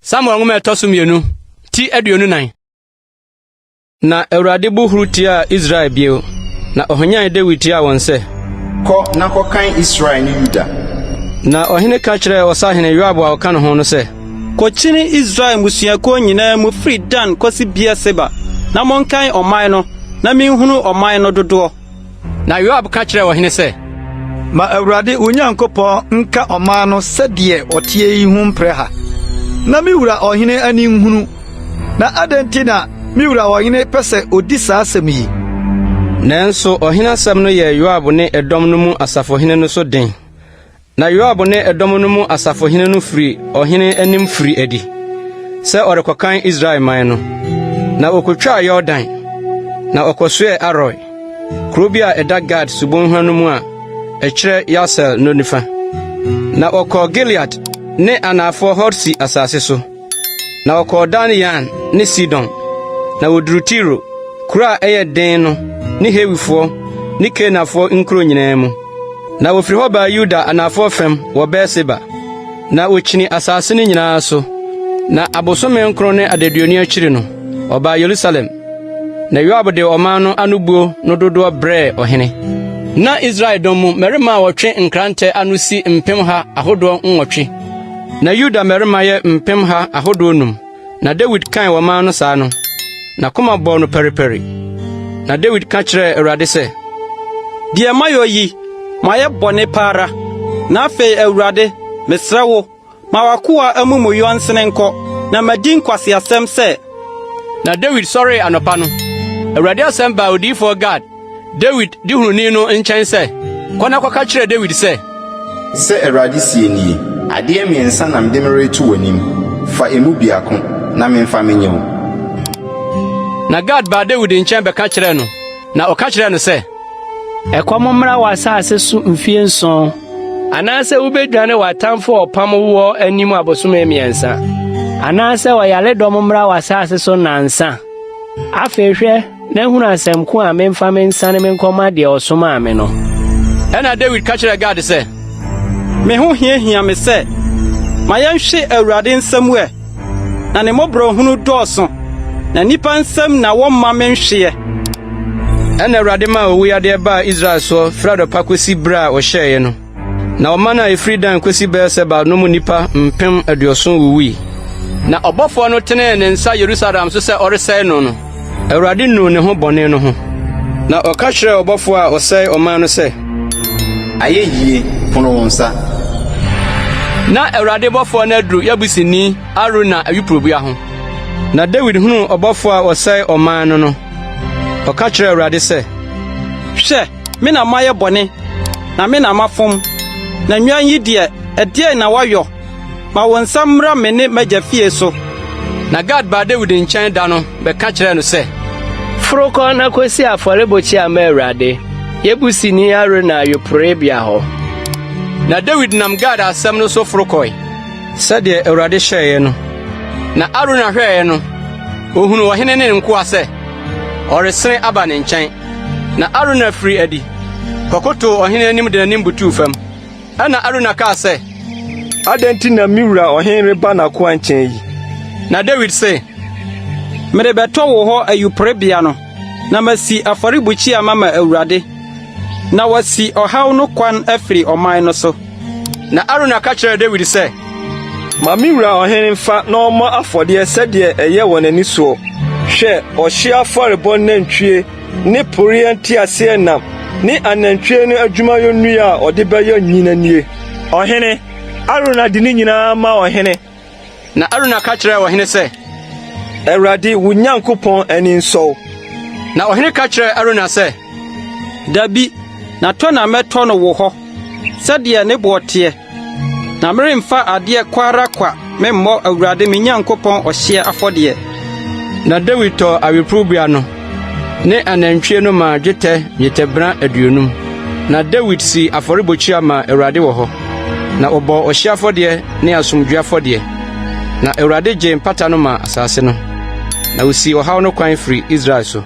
Samuel nwoma a ɛtɔ so mmienu, ti 24. Na Awurade bo huru tiaa Israel bio, na ɔhwanyan Dawid tiaa wɔn sɛ. Kɔ na kɔkan Israel ne Yuda. Na ɔhene ka kyerɛɛ ɔsahene Yoab a ɔka ne ho no sɛ. Kokyini Israel mmusuakuo nyinaa mu firi Dan kosi Beer-Seba, na monkan ɔman no, na minhunu ɔman no dodoɔ. Na Yoab ka kyerɛɛ ɔhene sɛ. Ma Awurade wo Nyankopɔn nka ɔman no sɛdeɛ ɔteɛ yi ho mprɛha, na me wura ɔhene ani nhunu. Na adɛn nti na me wura ɔhene pɛ sɛ odi saa asɛm yi? Nanso ɔhene asɛm no yɛɛ Yoab ne ɛdɔm no mu asafohene no so den. Na Yoab ne ɛdɔm no mu asafohene no firi ɔhene anim firii adi sɛ ɔrekɔkan Israel man no. Na okotwaa Yordan, na ɔkɔsoɛɛ Aroer, kurow bi a ɛda Gad subonhwa no mu a ɛkyerɛ Yaser no nifa. Na ɔkɔɔ Gilead ne anafoɔ Hodsi asase so. Na wɔkɔɔ Dan Yaan ne Sidon, na woduruu Tiro, kuro a ɛyɛ den no ne Hewifoɔ ne Kanaanfoɔ nkuro nyinaa mu. Na wɔfiri hɔ baa Yuda anafoɔ fam wɔ Beer-Seba, na wɔkyinii asase no nyinaa so. Na abosome nkron ne adaduonu akyiri no, wɔbaa Yerusalem. Na Yoab de ɔman no anobuo no dodoɔ brɛɛ ɔhene. Na Israel dɔm mu mmarima a wɔtwe nkrantɛ ano si mpemha ahodoɔ nwɔtwe. Na Yuda mmarima yɛ mpemha ahodoɔ num. Na Dawid kan ɔman no saa no, n'akoma bɔɔ no paripari. Na Dawid ka kyerɛɛ Awurade sɛ, Deɛ mayɔ yi, mayɛ bɔne pa ara. Na afei, Awurade, mesrɛ wo, ma w'akoa amumuyɔ nsene nkɔ, na madi nkwaseasɛm sɛ. Na Dawid sɔree anɔpa no, Awurade asɛm baa odiyifoɔ Gad, Dawid dehununi no nkyɛn sɛ, Kɔ na kɔka kyerɛ Dawid sɛ. Sɛ Awurade seɛ nie, Adeɛ mmiɛnsa na mede mereto w'anim, fa emu biako, na memfa menyɛ wo. Na Gad baa Dawid nkyɛn bɛka kyerɛɛ no, na ɔka kyerɛɛ no sɛ. Ɛkɔm mmra w'asase so mfie nson, anaasɛ wubedwane w'atamfo a wɔpam woɔ anim abosome mmiɛnsa, anaasɛ ɔyaredɔm mmra w'asase so nnansa? Afei hwɛ na hunu asɛm ko a memfa mensiane menkɔma deɛ ɔsomaa me no. Ɛnna Dawid ka kyerɛɛ Gad sɛ. Me ho hiahia me sɛ, ma yɛnhwe Awurade nsam ɛ, na ne mmɔborɔhunu dɔɔso, na nnipa nsam na wɔmma menhweɛ. Ɛnna Awurade maa owuyadeɛ baa Israel soɔ firi anɔpa kɔsi berɛ a ɔhyɛeɛ no. Na ɔman a ɛfiri Dan kosi Beer-Seba no mu nnipa 70,000 wuwui. Na ɔbɔfoɔ no tenee ne nsa Yerusalem so sɛ ɔresɛe no no, Awurade nuu ne ho bɔne no ho. Na ɔka kyerɛɛ ɔbɔfoɔ a ɔsɛe ɔman no sɛ. Ayɛ yie, pono wo nsa. Na Awurade bɔfoɔ no aduru Yebusini Arauna ayuporobea ho. Na Dawid hunuu ɔbɔfoɔ a ɔsɛe ɔman no no, ɔka kyerɛɛ Awurade sɛ. Hwɛ! Me na mayɛ bɔne, na me na mafom, na nnwan yi deɛ, ɛdeɛn na wɔayɔ? Ma wo nsa mmra me ne m'agya fie so. Na Gad baa Dawid nkyɛn da no bɛka kyerɛɛ no sɛ. Foro kɔ na kosi afɔrebukyia ma Awurade, Yebusini Arauna ayuporebea hɔ. Na Dawid nam Gad asɛm no so foro kɔe. Sɛdeɛ Awurade hyɛeɛ no. Na Arauna hwɛeɛ no, ohunuu ɔhene ne ne nkoa sɛ, ɔresene aba ne nkyɛn. Na Arauna firii adi kɔkotow ɔhene anim de n'anim butuw fam. Ɛnna Arauna kaa sɛ. Adɛn nti na me wura ɔhene reba n'akoa nkyɛn yi? Na Dawid se. Merebɛtɔ wo hɔ ayuporebea no, na masi afɔrebukyia mama Awurade, na wɔasi ɔhaw no kwan afiri ɔman no so. Na Arauna ka kyerɛɛ Dawid sɛ. Ma me wura ɔhene mfa na ɔmmɔ afɔdeɛ sɛdeɛ ɛyɛ wɔ n'ani soɔ. Hwɛ, ɔhyeɛ afɔrebɔ nantwie ne poreɛ nteaseɛnam ne anantwie no adwumayɛ nnua a ɔde bɛyɛ nyina nie. Ɔhene, Arauna de ne nyinaa ma ɔhene. Na Arauna ka kyerɛɛ ɔhene sɛ. Awurade, wo Nyankopɔn ani nsɔ wo. Na ɔhene ka kyerɛɛ Arauna sɛ. Dabi, na tɔ na mɛtɔ no wo hɔ, sɛdeɛ ne boɔ teɛ. Na meremfa adeɛ kwa ara kwa memmɔ Awurade me Nyankopɔn ɔhyeɛ afɔdeɛ. Na Dawid tɔɔ awiporowbea no ne anantwie no maa dwetɛ nnwetɛbena 50. Na Dawid sii afɔrebukyia maa Awurade wɔ hɔ, na ɔbɔɔ ɔhyeɛ afɔdeɛ ne asomdwoe afɔdeɛ. Na Awurade gyee mpata no maa asase no, na osii ɔhaw no kwan firii Israel so.